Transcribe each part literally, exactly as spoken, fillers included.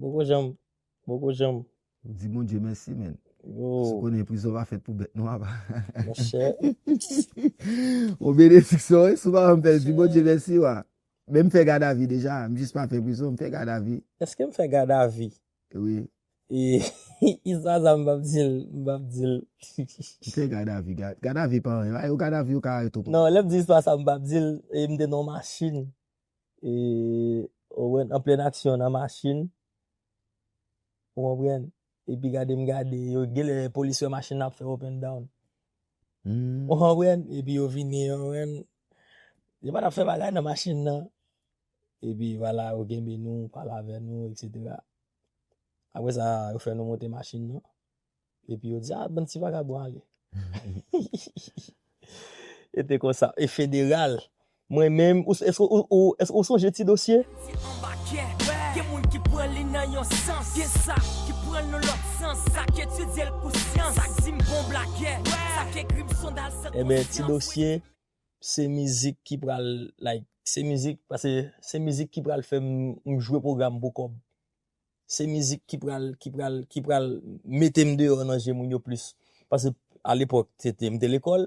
Poko janm, poko janm. Di Bondye mèsi, men. Yo. Si w konnen prizon pa fèt pou bèt nwa, pa. Monchè. O benediksyon, wi, si w pa janm fè l, di Bondye mèsi, wa. Men m fè gadavi deja, m jis pa fè prizon, m fè gadavi. Èske m fè gadavi? Wi. E, istwa sa m p ap di l, m p ap di l. M fè gadavi, gad, gadavi pa anyen, yo gadavi yo ka arete w. Non, lè m di istwa sa m p ap di l, e m te nan yon machin. E, ou konprann, an plen aksyon nan machin. Ou konprann? Epi gade m gade, yo genlè polis wè machin nan ap fè up and down. Ou konprann? Epi yo vini, ou konprann? Yo pa t ap fè bagay nan machin nan. Epi vwala, yo kenbe nou, pale avè nou, etsetera. Apre sa, yo fè nou monte machin nan. Epi yo di, ah, bann ti vagabon ale. E te konsa. E federal. Mwen menm, ou, èske ou, ou, èske ou sonje ti dosye? Ebyen, ti dosye, se mizik ki pral, like, se mizik, paske se mizik ki pral fè m, m jwe pwogram pou kòb. Se mizik ki pral, ki pral, ki pral mete m deyò nan je moun yo plis. Paske alepòk, se te, m te lekòl,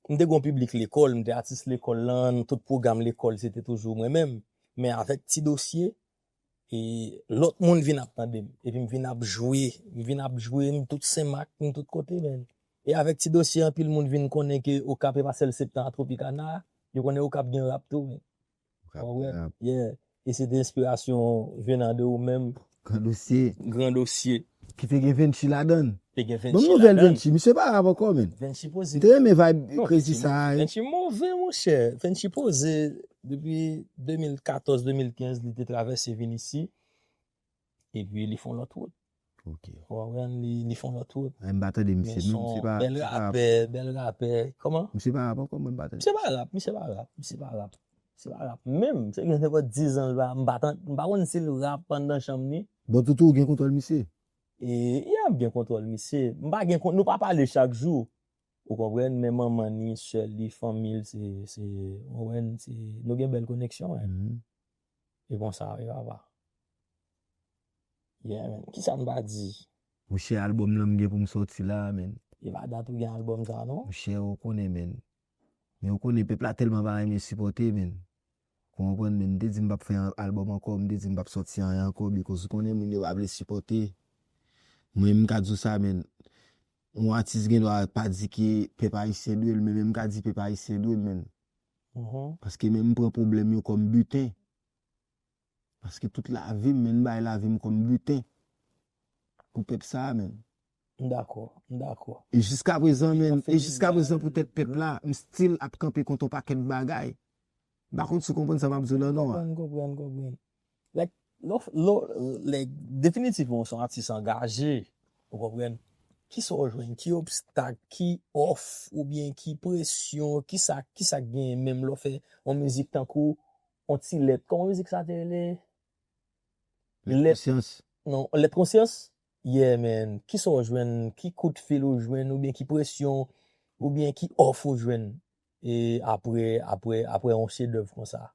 m te gen yon piblik lekòl, m te atis lekòl lan, tout pwogram lekòl, se te toujou mwen menm. Men avèk ti dosye, e lòt moun vin ap tande m. Epi m vin ap jwe, m vin ap jwe, m tout Senmak, m tout kote, men. E avèk ti dosye, anpil moun vin konnen ke Okap e pa sèl Septan a Tropicana, yo konnen Okap gen rap tou, men. Ou konprann? Yeah. E se te enspirasyon venan de ou menm. Gran dosye. Gran dosye. Ki te gen Venchi ladan l. Te gen Venchi ladan l. Ban m nouvèl Venchi. Misye pa rap ankò, men. Venchi poze. M te renmen vibe krezi sa a. Venchi move, monchè. Venchi poze depi de mil katòz, de mil kenz, li te travèse vin isi. Epi li fè yon lòt wout. Ok. Ou konprann, li, li fè yon lòt wout. M pa tande misye non, misye pa. Bèl rapè, bèl rapè. Kòman? Misye pa rap ankò, mwen m pa tande. Misye pa rap, misye pa rap, misye pa rap. Misye pa rap. Menm, se gen nenpòt diz an, m pa, m pa konn si l rap anndan chanm li. Bon, Toutou, ou gen kontwòl misye? E, yeah, m gen kontwòl misye. M pa gen kont, nou pa pale chak jou. Ou konprann, men manman ni, sè li, fanmi l, se, se, ou konprann, se, nou gen bèl koneksyon, wi. E konsa, wi, papa. Yeah, man. Kisa m pa di? Monchè, albòm lan m gen pou m sòti la, man. E pa dat ou gen albòm sa, non? Monchè, ou konnen, man. Men ou konnen, pèp la tèlman pa renmen sipòte, man. Ou konprann, man. M te di m p ap fè albòm ankò, m te di m p ap sòti anyen ankò, because ou konnen moun yo pa vle sipòte. Mwen, m ka di w sa, man. Yon atis gen dwa pa di ke pèp ayisyen dwe l, men, men m ka di pèp ayisyen dwe l, man. Paske, man, m pran pwoblèm yo kòm biten. Paske tout lavi m, men m bay lavi m kòm biten pou pèp sa a, men. M dakò, m dakò. E jiskaprezan, men, e jiskaprezan poutèt pèp la, m still ap kanpe kont yon pakèt bagay. M pa konn si w konprann sa m ap di w la, non. Konprann, konprann, konprann. Like, lè w, lè w, like, definitivman, w se yon atis angaje, ou konprann? Kisa w jwenn? Ki obstak, ki òf, oubyen ki presyon, kisa, kisa k genyen menm lè w fè yon mizik tankou yon ti lèt. Kòman mizik sa te rele? Lèt konsyans. Non, lèt konsyans? Yeah, man. Kisa w jwenn? Ki kout fil ou jwenn? Oubyen ki presyon? Oubyen ki òf ou jwenn? E apre, apre, apre yon chedèv konsa?